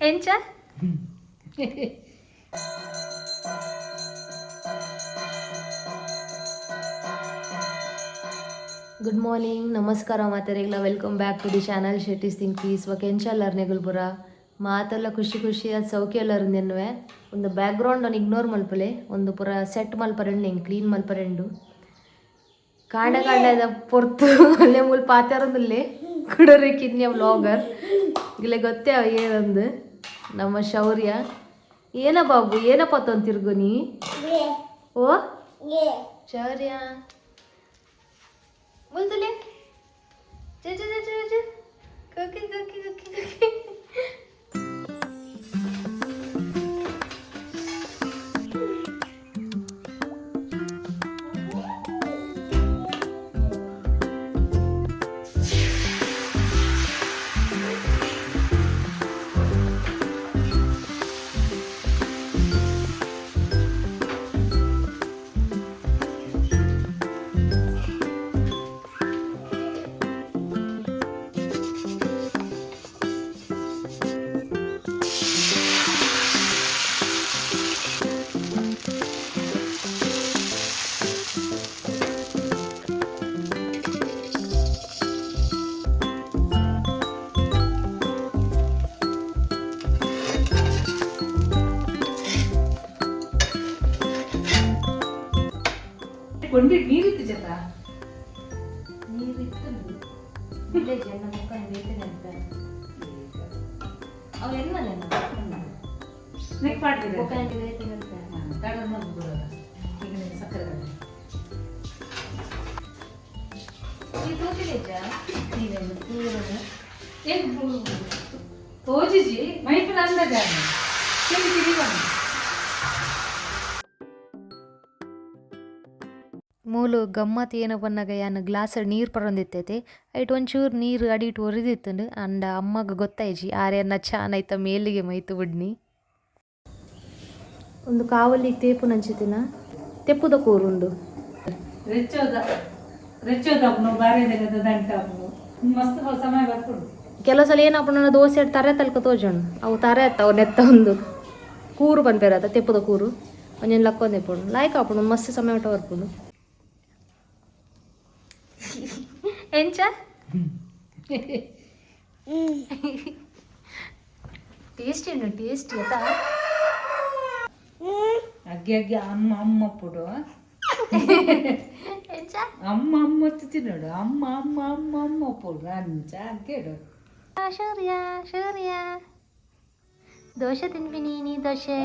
ಎಂಚ? Good morning, ನಮಸ್ಕಾರ ಮಾತೆರೆಗ್ಲ. Welcome back to the channel Shetty's think peace. ಒಕ ಎಂಚಲ್ಲರ್ ನೆಗುಲ್ಪುರ? ಮಾತೆಲ್ಲ ಖುಷಿ ಖುಷಿಯಾದ ಸೌಖ್ಯ ಎಲ್ಲರು ನೆನ್ನುವೆ. ಒಂದು ಬ್ಯಾಕ್ಗ್ರೌಂಡ್ ಅನ್ನು ಇಗ್ನೋರ್ ಮಲ್ಪಲೆ. ಒಂದು ಪೂರ ಸೆಟ್ ಮಲ್ಪರೆಂಡು, ಹೆಂಗೆ ಕ್ಲೀನ್ ಮಲ್ಪರೆಂಡು. ಕಾಂಡ ಕಾಂಡದ ಪೊರ್ತು ಅಲ್ಲೇ ಮೂಲ ಪಾತೆರೊಂದುಲ್ಲೆ. ಕುಡರಿ ಕಿನ್ಯ ವ್ಲಾಗರ್ ಇಲ್ಲೇ ಗೊತ್ತೇ ಏನಂದು ನಮ್ಮ ಶೌರ್ಯ. ಏನ ಬಾಬು, ಏನಪ್ಪ ತೊಂತಿರ್ಗು ನೀ? ಓ ಶೌರ್ಯ, ಮುಲ್ತಲೆ. ಚು ಚು ಚು ಚು. ಕುಕ್ಕಿ ಕುಕ್ಕಿ ಕುಕ್ಕಿ ಕುಕ್ಕಿ. ಕೊಂಡಿಟ್ಟು ನೀರಿತ್ತು ಜತ. ನೀರಿತ್ತು. ವಿಲೇಜ್ ಎನ್ನ ಮುಖ ಬೇತನೆ ಅಂತ ಅವು ಎನ್ನಲ್ಲ. ನೆಕ್ ಮಾಡ್ತಿದ್ದೆ. ಮುಖ ಬೇತನೆ ಅಂತ. ತಡ ಮಾಡ್ಬಿಡೋಣ. ಈಗ ನೀನು ಸಕ್ಕರೆ ಹಾಕು. ಈ ತೂತಿಲೇಜ ಏನ್ ತೋಜಿಜಿ ಮೈಪು ನಂದಜ ತಿಳಿ ತಿಳಿ ಬಂದು. ಮೂಲು ಗಮ್ಮತ್ ಏನ ಪನ್ನಗ, ಯಾನ್ ಗ್ಲಾಸ್ ನೀರು ಪರೊಂದಿತ್ತೈತೆ. ಐಟ್ ಒಂಚೂರು ನೀರು ಅಡಿಟ್ ಒರಿದಿತ್ತುಂಡು. ಅಂಡ ಅಮ್ಮಗ್ ಗೊತ್ತಾಯ್ಜಿ. ಆರೆ ಚಾನ್ ಐತ ಮೇಲಿಗೆ ಮೈತು ಬುಡ್ನಿ. ಒಂದು ಕಾವಲಿ ತೇಪು ನಂಚಿತಿನ ತೆಪ್ಪುದ ಕೂರುಂದು. ರೆಚ್ಚೋದ ರೆಚ್ಚೋದಪ್ಪನು ಬಾರೆ ದಂಟಪ್ಪನು ಮಸ್ತ್ ಸಮಯ ಬರ್ಪುಡು. ಕೆಲವು ಸಲ ಏನಪ್ಪಣ, ದೋಸೆ ತರೆ ತಲ್ಕ ತೋಜೋಣ. ಅವು ತರೆ ಅವು ನೆತ್ತ ಒಂದು ಕೂರು ಪನ್ಪೇರ ತೆಪ್ಪುದ ಕೂರು. ಒಂಜೊಂದು ಲಕ್ಕೊಂದು ಲಾಯ್ಕ್ ಆಪುಂಡು. ಮಸ್ತ್ ಸಮಯ ಮಟ್ಟ ಬರ್ಪುಂಡು. ಎಂಚ? ಟೇಸ್ಟಿ ಉಂಡು, ಟೇಸ್ಟಿ ಆತಾ. ಅಗ್ಗೆ ಅಗ್ಗೆ ಅಮ್ಮ ಅಮ್ಮ ಪುಡು. ಎಂಚ? ಅಮ್ಮ ಅಮ್ಮ ತಿನ್ನೋಡು. ಅಮ್ಮ ಅಮ್ಮ ಅಮ್ಮ ಅಮ್ಮ ಪುಡು ಅಂಚ ಅಗ್ಗೇಡು. ಶೌರ್ಯ, ಶೌರ್ಯ, ದೋಸೆ ತಿನ್ಬಿನಿ ನೀ? ದೋಸೆ.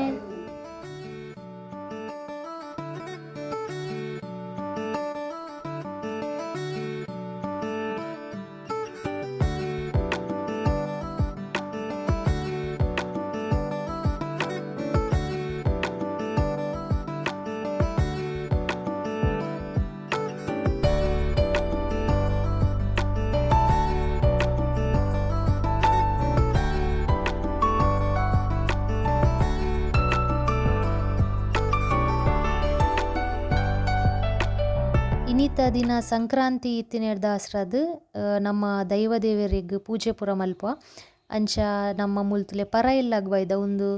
ಇನಿತ ದಿನ ಸಂಕ್ರಾಂತಿ ಇತ್ತಿನೆಡ್ದ್ ನಮ್ಮ ದೈವ ದೇವರಿಗೆ ಪೂಜೆ ಪೂರ ಮಲ್ಪ. ಅಂಚ ನಮ್ಮ ಮುಲ್ತುಲೆ ಪರ ಇಲ್ಲಾಗ್ ಬೈದ. ಉಂದು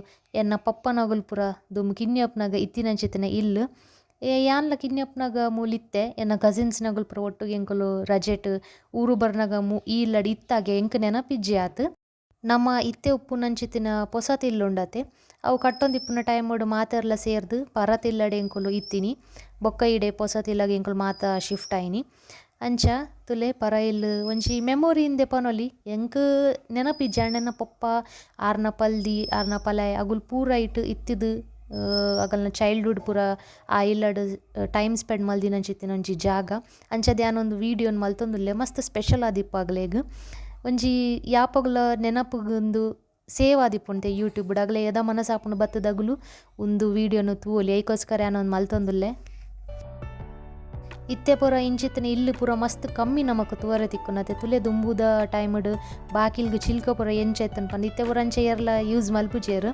ಎನ್ನ ಪಪ್ಪನಗುಲು ಪೂರ ದುಂಬು ಕಿನ್ಯಪ್ಪನಾಗ ಇತ್ತಿನಂಚಿತ್ತಿನ ಇಲ್ಲ್. ಯಾನ್ಲ ಕಿನ್ಯಪ್ಪನಾಗ ಮೂಲು ಇತ್ತೆ. ಎನ್ನ ಕಸಿನ್ಸ್ನಗುಲು ಪೂರ ಒಟ್ಟುಗೆ ಎಂಕುಲು ರಜೆಟ್ ಊರು ಬರ್ನಗ ಮು ಈ ಇಲ್ಲಡ್ ಇತ್ತಾಗೆ. ಎಂಕ್ ನೆನಪಿಜ್ಜಿ ಆತ್. ನಮ್ಮ ಇತ್ತೆ ಉಪ್ಪುನಂಚಿತ್ತಿನ ಪೊಸತ್ ಇಲ್ಲ್ ಉಂಡತೆ, ಅವು ಕಟ್ಟೊಂದಿಪ್ಪುನ ಟೈಮುಡು ಮಾತೆರ್ಲ ಸೇರ್ದ್ ಪರತ್ ಇಲ್ಲಡ್ ಎಂಕುಲು ಇತ್ತಿನಿ. ಬೊಕ್ಕ ಇಡೆ ಪೊಸತ್ ಇಲ್ಲಗ್ ಎಂಕುಲು ಮಾತ ಶಿಫ್ಟ್ ಆಯಿನಿ. ಅಂಚ ತುಲೆ, ಪರ ಇಲ್ಲ್ ಒಂಜಿ ಮೆಮೊರಿ ಇಂದೆ ಪನೊಲಿ. ಎಂಕ್ ನೆನಪಿಜ್ಜಿ. ಆಂಡ ಎನ್ನ ಪೊಪ್ಪ ಆರ್ನ ಪಲ್ದಿ ಆರ್ನ ಪಲಾಯ್ ಅಗುಲು ಪೂರ ಐಟ್ ಇತ್ತಿದ್, ಅಗಲ್ನ ಚೈಲ್ಡ್ಹುಡ್ ಪೂರ ಆ ಇಲ್ಲಡ್ ಟೈಮ್ ಸ್ಪೆಂಡ್ ಮಲ್ದಿನಂಚಿತ್ತಿನ ಒಂಜಿ ಜಾಗ. ಅಂಚಾದ್ ಯಾನೊಂದು ವೀಡಿಯೋನ್ ಮಲ್ತೊಂದುಲ್ಲೆ. ಮಸ್ತ್ ಸ್ಪೆಷಲ್ ಆದಿಪ್ಪು ಅಗಲೆಗ್. ಒಂಜಿ ಯಾಪೊಗ್ಲ ನೆನಪುಗುಂದು ಸೇವ್ ಆದಿಪ್ಪುಂಡು ಯೂಟ್ಯೂಬ್. ಅಗಲೆ ಎದ ಮನಸಾಪುಂಡು ಬತ್ತದಗುಲು ಉಂದು ವೀಡಿಯೋನು ತೂವೊಲಿ. ಐಕೋಸ್ಕರ ಯಾನೊಂದು ಮಲ್ತೊಂದುಲ್ಲೆ. ಇತ್ತೆ ಪೂರ ಇಂಚಿತ್ತಿನ ಇಲ್ಲು ಪೂರ ಮಸ್ತ್ ಕಮ್ಮಿ ನಮಕ್ ತೂವರೆ ತಿಕ್ಕುನತೆ. ತುಲೆ, ದುಂಬುದ ಟೈಮ್ಡ್ ಬಾಕಿಲ್ಗ್ ಚಿಲ್ಕ ಪೂರ ಎಂಚ ಇತ್ತುಂಡು ಪಂದ್. ಇತ್ತೆ ಪೂರ ಅಂಚ ಏರ್ಲ ಯೂಸ್ ಮಲ್ಪುಜೆರ್.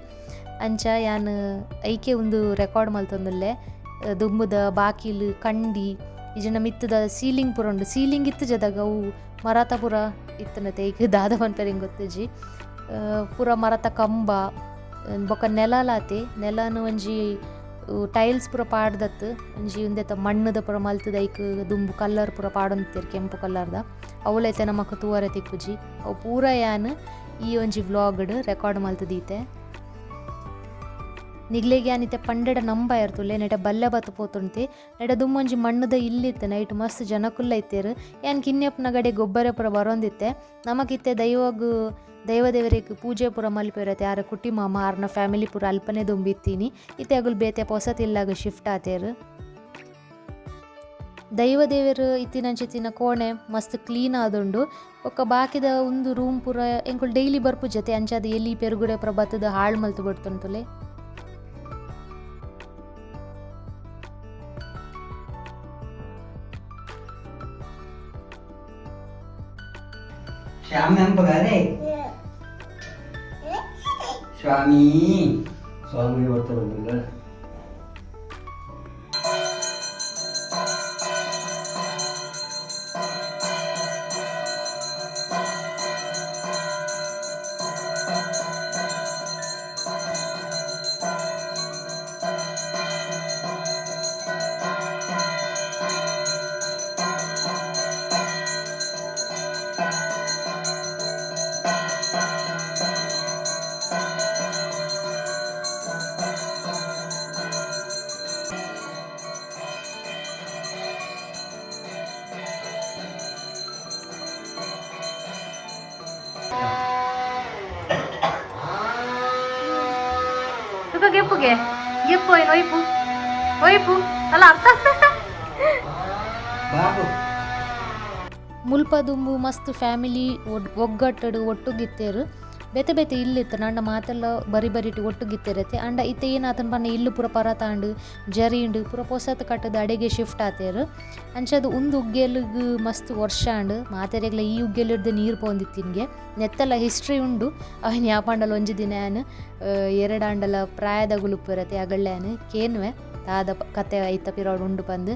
ಅಂಚ ಯಾನ್ ಐಕೆ ಉಂದು ರೆಕಾರ್ಡ್ ಮಲ್ತೊಂದುಲ್ಲೆ. ದುಂಬುದ ಬಾಕಿಲ್, ಕಂಡಿ, ಇಜ್ಜಿಂಡ ಮಿತ್ತುದ ಸೀಲಿಂಗ್ ಪೂರ ಉಂಡು. ಸೀಲಿಂಗ್ ಇತ್ತುಜದಾಗ ಅವು ಮರತ ಪೂರ ಇತ್ತುನತೆ. ಐಕ್ ದಾದ ಪನ್ಪೆರ್ ಎಂಕ್ ಗೊತ್ತಿಜ್ಜಿ. ಪೂರ ಮರತ ಕಂಬ ಬೊಕ ನೆಲಲಾತೆ ನೆಲನ್ ಒಂಜಿ ಟೈಲ್ಸ್ ಪೂರ ಪಾಡ್ದತ್ತು ಒಂಜಿ ಉಂದೆತ ಮಣ್ಣುದ ಪೂರ ಮಲ್ತುದು ಐಕ್ ದುಂಬು ಕಲ್ಲರ್ ಪೂರ ಪಾಡೊಂದಿತ್ತೆರ್ ಕೆಂಪು ಕಲರ್ದ ಅವ್ಲೈತೆ ನಮಕ್ ತೂವರೆ ತಿಕ್ಕುಜಿ. ಅವು ಪೂರ ಯಾನ್ ಈ ಒಂಜಿ ವ್ಲಾಗ್ಡ್ ರೆಕಾರ್ಡ್ ಮಲ್ತ್ ದೀತೆ. ನಿಗ್ಲೆಗ್ ಯಾನ್ ಇತ್ತೆ ಪಂಡೆಡ ನಂಬಾಯೆರ್ ತೂಲೆ ನೆಟ ಬಲ್ಲೆ ಬತ್ತ್ ಪೋತುಂತೆ ನೆಟ ದುಂಬೊಂಜಿ ಮಣ್ಣುದ ಇಲ್ಲಿತ್ತು ನೈಟ್ ಮಸ್ತ್ ಜನಕುಲ್ಲ ಇತ್ತೆರ್. ಯಾನ್ ಕಿನ್ಯಪ್ಪನ ಗೊಬ್ಬರ ಪೂರ ಬರೊಂದಿತ್ತೆ. ನಮಕಿತ್ತೆ ದೈವಗ್ ದೈವ ದೇವರೆಗ್ ಪೂಜೆ ಪೂರ ಮಲ್ಪೆರತೆ ಆರ ಕುಟ್ಟಿ ಮಾಮ ಆರ್ನ ಫ್ಯಾಮಿಲಿ ಪೂರ ಅಲ್ಪನೆ ದುಂಬಿತ್ತೀನಿ. ಇತ್ತೆ ಅಗುಲು ಬೇತೆ ಪೊಸತಿಲ್ಲಾಗ ಶಿಫ್ಟ್ ಆತೇರ್. ದೈವ ದೇವೆರ್ ಇತ್ತಿನಂಚಿತ್ತಿನ ಕೋಣೆ ಮಸ್ತ್ ಕ್ಲೀನ್ ಆದುಂಡು. ಬೊಕ್ಕ ಬಾಕಿದ ಉಂದು ರೂಮ್ ಪೂರ ಎಂಕುಲು ಡೈಲಿ ಬರ್ಪುಜತೆ ಅಂಚಾದ್ ಎಲಿ ಪೆರುಗುಡೆ ಪೂರ ಬತ್ತುದು ಹಾಳ್ ಮಲ್ತ್ ಬುಡ್ತುಂಡು. ಶ್ಯಾಮ್ ನೆನಪಗಾದೆ ಸ್ವಾಮಿ. ಸ್ವಾಮಿ ಬರ್ತಾ ಬಂದಿಲ್ಲ. ತುಕ ಗೆಪ್ಪುಗೆ ಗೆಪ್ಪು ಏನು ಒಯ್ಪು ಒಯ್ಪು ಅಲ್ಲ ಅರ್ಥ. ಬಾಬು. ಮುಲ್ಪ ದುಂಬು ಮಸ್ತ್ ಫ್ಯಾಮಿಲಿ ಒಗ್ಗಟ್ಟಡು ಒಟ್ಟುಗಿತ್ತೇರು. ಬೇತೆ ಬೇತೆ ಇಲ್ಲಿತ್ತು ನಂಡ ಮಾತೆಲ್ಲ ಬರಿ ಬರಿಟಿ ಒಟ್ಟುಗಿತ್ತೇರತೆ. ಅಂಡ ಇತ್ತೆ ಏನಾತನ್ ಪಂಡ ಇಲ್ಲು ಪೂರ ಪರತಾಂಡು ಜರಿಂಡು ಪೂರ ಪೊಸತ್ ಕಟ್ಟದ ಅಡೆಗೆ ಶಿಫ್ಟ್ ಆತೇರು. ಅಂಚದು ಉಂದು ಉಗ್ಗೆಲುಗ್ ಮಸ್ತ್ ವರ್ಷ ಆಂಡ್ ಮಾತೆರೆಗ್ಲ ಈ ಉಗ್ಗೆಲಿಡ್ದು ನೀರು ಪೋಂದಿತ್ತಿನ್ಗೆ. ನೆತ್ತೆಲ್ಲ ಹಿಸ್ಟ್ರಿ ಉಂಡು. ಅವನ್ ಯಾಪಂಡಲ ಒಂಜಿ ದಿನ ಯಾನ್ ಎರಡಾಂಡಲ ಪ್ರಾಯದಗುಲು ಉಪ್ಪುರತೆ ಅಗಳ್ಯಾನ್ ಕೇನ್ವೆ ದಾದ ಕತೆ ಐತ ಪಿರೋಡು ಉಂಡು ಪಂದ್.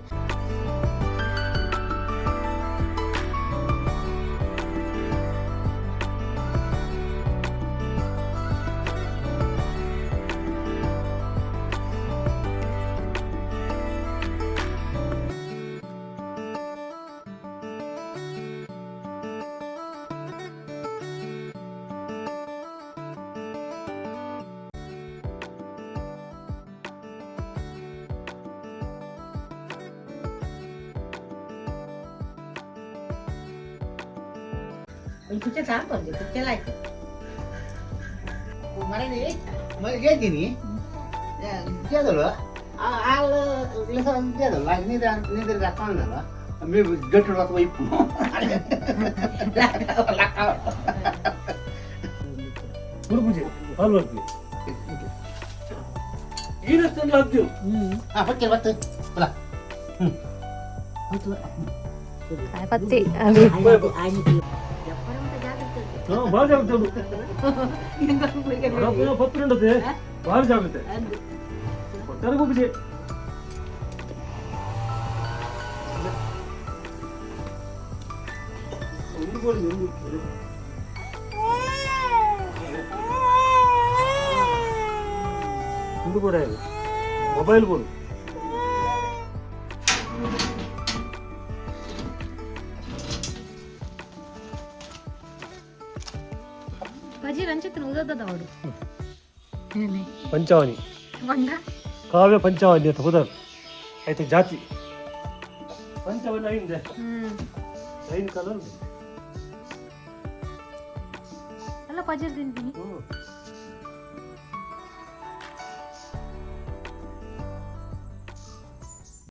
ಕುಚ್ಚೆ ಸಾಕು, ಕುಚ್ಚೆಲ್ಲ ಆಯ್ತು. ಮರಣಿ ಹೇಳ್ತೀನಿ ಕೇದಲ್ವ ಹಾಲು ಕೇದಲ್ವ ನಿದ್ರೆ ನಿದ್ರೆ ಹಾಕೊಂಡಲ್ವ మీరు గట్టు వైపు. ಗುರುಪೂಜೆ ಹಾಲು ಬರ್ತೀವಿ ಈ ರಸ್ತೆ ಹಾಕ್ತೀವಿ. ಹಾಂ ಬತ್ತೆ ಬತ್ತೆ ಅಲ್ಲ. ಪತ್ತಿ. ಭಾಳ ಜಾಗ್ರತೆ ಉಂಟು. ಪತ್ರ ಉಂಟತೆ ಭಾಳ ಜಾಗ್ರತೆ ಒಟ್ಟಾರೆ ಗುರುಪೂಜೆ. ಒಂದು ಗೋಳಿ ಒಂದು ಒಂದು ಕೂಡ ಮೊಬೈಲ್ ಬೋರ್ಡ್. ಬಜಿ ರಂಚಿತ್ ಉದದವಡು. ಪಂಚಾವನಿ ಕಾವ್ಯ ಪಂಚಾವನಿ ಅಂತ ಹೋದರು ಆಯ್ತು. ಜಾತಿ ಪಂಚಾವನಿ ಐಂದೆ ಐದು ಕಲರ್. ಅಲ್ಲ ಪಜೀರ್ ತಿಂತೀನಿ. ಹ್ಞೂ.